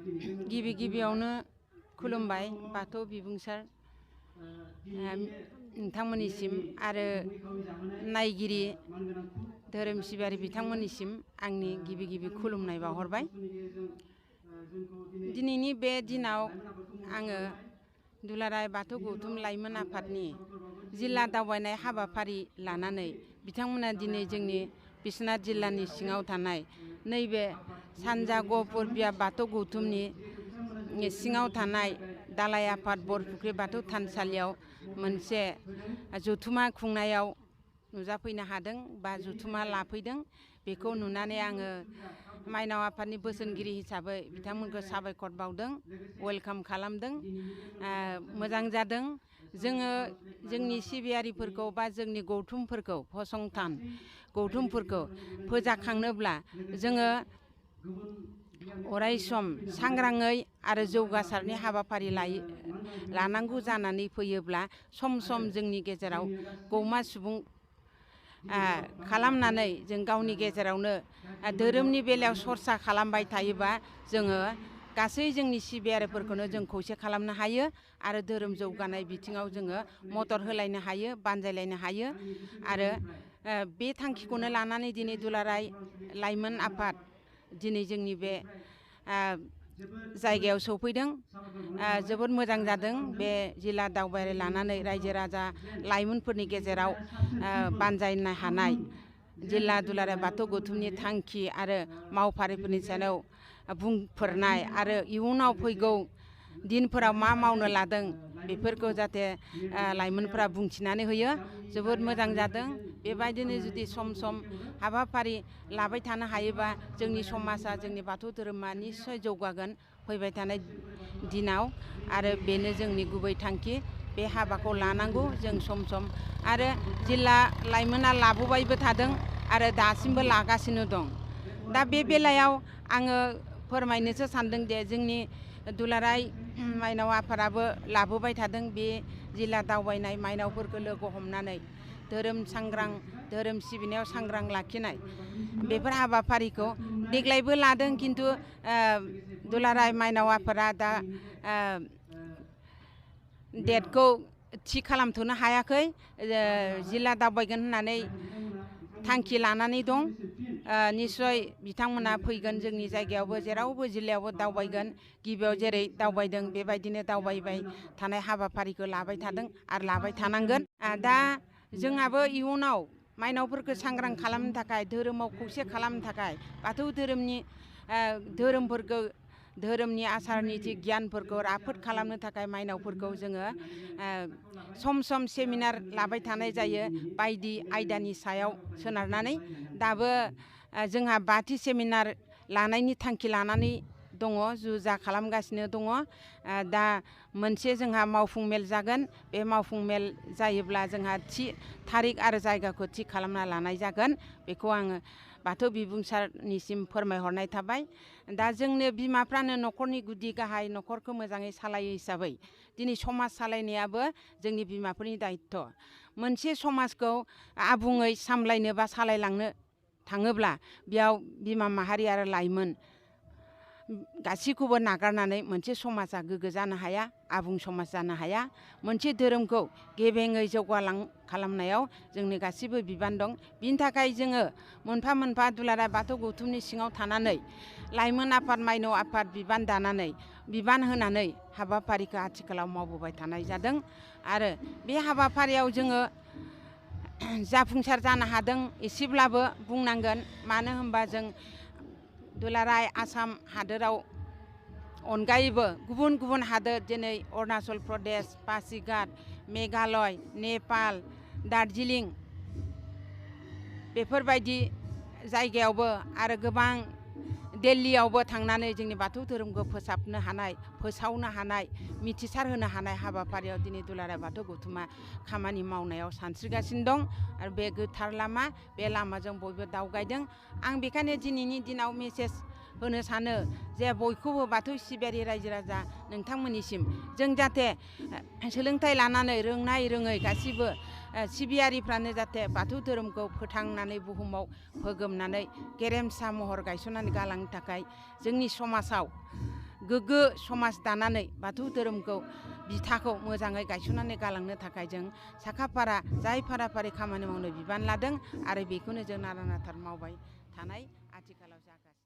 गिबि गिबियावनो खुलुमबाय बाथौ बिबुंसार नोंथांमोननिसिम आरो नायगिरि धोरोम सिबियारि बिथांमोननिसिम आंनि गिबि खुलुमनाय बावहरबाय। दिनैनि बे दिनाव आङो दुलाराय बाथौ गौथुम लाइमोन आफादनि जिल्ला दावबायनाय हाबाफारि लानानै बिथांमोना दिनै जोंनि बिश्वनाथ जिल्लानि सिङाव थानाय नैबे सानजा गहपुर बिया बाथौ गौथुमनि सिङाव थानाय दालाय आफाद बरफुख्रि बाथौ थानसालियाव मोनसे जथुमा खुंनायाव नुजाफैनो हादों बा जथुमा लाफैदों। बेखौ नुनानै आङो माइनाव आफादनि बोसोनगिरि हिसाबै बिथांमोनखौ साबायखर बावदों, वेलकाम खालामदों। मोजां जादों। जोङो जोंनि सिबियारिफोरखौ बा जोंनि गौथुमफोरखौ फसंथान गौथुमफोरखौ फोजाखांनोब्ला जोङो अरायसम सांग्राङै आरो जौगासारनि हाबाफारि लानांगौ जानानै फैयोब्ला सम सम जोंनि गेजेराव गौमा सुबुं खालामनानै जों गावनि गेजेरावनो धोरोमनि बेलायाव सरसा खालामबाय थायोबा जोङो गासै जोंनि सिबियारिफोरखौनो जों खौसे खालामनो हायो आरो धोरोम जौगानाय बिथिङाव जोङो मदद होलायनो हायो, बानजायलायनो हायो। आरो बे थांखिखौनो लानानै दिनै दुलाराय लाइमोन आफाद दिनै जोंनि बे जायगायाव सौफैदों। जोबोद मोजां जादों। बे जिल्ला दावबायारि लानानै रायजो राजा लाइमोनफोरनि गेजेराव बानजायनो हानाय जिल्ला दुलाराय बाथौ गौथुमनि थांखि आरो मावफारिफोरनि सायाव बुंफोरनाय आरो इयुनाव फैगौ दिनफोराव मा मावनो लादों बेफोरखौ जाहाथे लाइमोनफोरा बुंथिनानै होयो। जोबोद मोजां जादों। बेबायदिनो जुदि सम सम हाबाफारि लाबाय थानो हायोबा जोंनि समाजा, जोंनि बाथौ धोरोमा निस्सय जौगागोन फैबाय थानाय दिनाव। आरो बेनो जोंनि गुबै थांखि। बे हाबाखौ लानांगौ जों सम सम। आरो जिल्ला लाइमोना लाबोबायबो थादों आरो दासिमबो लागासिनो दं। दा बे बेलायाव आङो फोरमायनोसो सानदों दे जोंनि दुलाराय माइनाव आफादाबो लाबोबाय थादों बे जिल्ला दावबायनाय माइनावफोरखौ लोगो हमनानै धोरोम सिबिनायाव सांग्रां लाखिनाय बेफोर हाबाफारिखौ देग्लायबो लादों। खिन्थु दुलाराय माइनाव आफादा दा डेटखौ थि खालामथ'नो हायाखै। जिल्ला दावबायगोन होननानै थांखि लानानै दं। निस्सय बिथांमोना फैगोन जोंनि जायगायावबो, जेरावबो जिल्लायावबो दावबायगोन। गिबियाव जेरै दावबायदों बेबायदिनो दावबायबाय थानाय हाबाफारिखौ लाबाय थादों आरो लाबाय थानांगोन। दा जोंहाबो इयुनाव माइनावफोरखौ सांग्रां खालामनो थाखाय, धोरोमाव खौसे खालामनो थाखाय, बाथौ धोरोमनि आसार निथि गियानफोरखौ राफोद खालामनो थाखाय माइनावफोरखौ जोङो सम सम सेमिनार लाबाय थानाय जायो बायदि आयदानि सायाव सोनारनानै। दाबो जोंहा 5थि सेमिनार लानायनि थांखि लानानै दङ, जुजा खालामगासिनो दङ। दा मोनसे जोंहा मावफुं मेल जागोन। बे मावफुं मेल जायोब्ला जोंहा थि थारिख आरो जायगाखौ थि खालामना लानाय जागोन। बेखौ आङो बाथौ बिबुंसारनिसिम फोरमायहरनाय थाबाय। दा जोंनो बिमाफ्रानो न'खरनि गुदि गाहाय, न'खरखौ मोजाङै सालायो हिसाबै दिनै समाज सालायनायाबो जोंनि बिमाफोरनि दायित्व'। मोनसे समाजखौ आबुङै सामलायनो बा सालायलांनो थाङोब्ला बेयाव बिमा माहारि आरो लाइमोन गासैखौबो नागारनानै मोनसे समाजा गोग्गो जानो हाया, आबुं समाज जानो हाया। मोनसे धोरोमखौ गेबेङै जौगालां खालामनायाव जोंनि गासिबो बिबान दं। बिनि थाखाय जोङो मोनफा मोनफा दुलाराय बाथौ गौथुमनि सिङाव थानानै लाइमोन आफाद, माइनाव आफाद बिबान होनानै हाबाफारिखौ आथिखालाव मावबोबाय थानाय जादों। आरो बे हाबाफारियाव जोङो जाफुंसार जानो हादों एसेब्लाबो बुंनांगोन। मानो होनबा जों दुलाराय आसाम हादोराव अनगायैबो गुबुन गुबुन हादोर जेरै अरुणाचल प्रदेश, पासिघाट, मेघालय, नेपाल, दार्जिलिं बेफोरबायदि जायगायावबो आरो गोबां दिल्लीयावबो थांनानै जोंनि बाथौ धोरोमखौ फोसावनो हानाय, मिथिसार होनो हानाय हाबाफारियाव दिनै दुलाराय बाथौ गौथुमा खामानि मावनायाव सानस्रिगासिनो दं। आरो बे गोथार लामा, बे लामाजों बयबो दावगायदों। आं बेखायनो दिनैनि दिनाव मेसेज होनो सानो जे बयखौबो बाथौ सिबियारि रायजो राजा नोंथांमोननिसिम जों जाहाथे सोलोंथाइ लानानै रोंनाय रोङै गासिबो सिबियारिफ्रानो जाहाथे बाथौ धोरोमखौ फोथांनानै बुहुमाव फोगोमनानै गेरेमसा महर गायसननानै गालांनो थाखाय जोंनि समाजाव गोग्गो समाज दानानै बाथौ धोरोमखौ बिथाखौ मोजाङै गायसननानै गालांनो थाखाय जों साखाफारा जाय फारा-फारि खामानि मावनो बिबान लादों आरो बेखौनो जों नारा नाथा मावबाय थानाय आथिखालाव जागासिनो।